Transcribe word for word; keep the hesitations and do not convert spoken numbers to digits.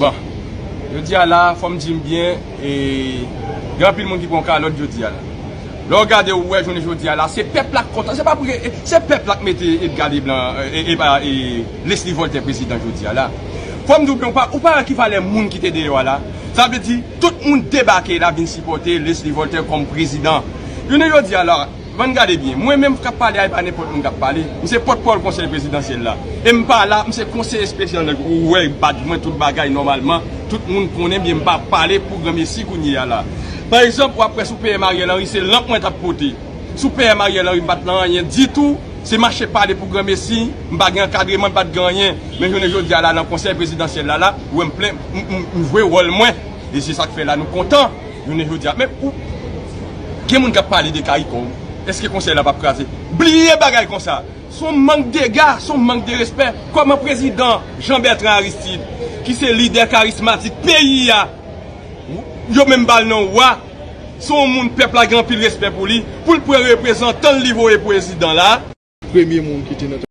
Bon, jodi a la, fò m di m byen, e, gen anpil moun ki pran kalòt jodi a la. Lè w gade, ou wè jounen jodi a la, se pèp la k kontan, se pa pou, se pèp la k mete Edgar Leblanc, e, e, e, e Leslie Voltaire prezidan jodi a la. Fò m di w byen, ou pa, ou pa wè ki valè moun ki te deyò a la. Sa vle di, tout moun debake la vin sipòte Leslie Voltaire kòm prezidan. Jounen jodi a la, ann gade byen, mwen menm k ap pale a, e pa nenpòt moun k ap pale. M se pòtpawòl konsèy prezidansyèl la. E m pa la, m se konseye espesyal nèg ou wè badj mwen, tout bagay nòmalman. Tout moun konnen byen m pa pale pou granmesi kounye a la. Pa egzanp, w ap wè sou P M Ariel Henry, se lanp mwen t ap pote. Sou P M Ariel Henry, m pa t nan anyen ditou. Se mache pale pou granmesi, m pa gen ankadreman, m pa t gen anyen. Men jounen jodi a la, nan konsèy prezidansyèl la, la, ou wè m plen, m, m, m jwe wòl mwen. E se sa k fè la nou kontan. Jounen jodi a, men ou, gen moun k ap pale de Caricom. Èske konsèy la p ap kraze? Bliye bagay konsa. Se yon mank dega, se yon mank de respè. Kòman prezidan Jean Bertrand Aristide, ki se lidè karismatik peyi a, yo menm ba l non wa, se yon moun pèp la gen anpil respè pou li, pou l pran reprezantan l li voye prezidan la. Premye moun ki te nan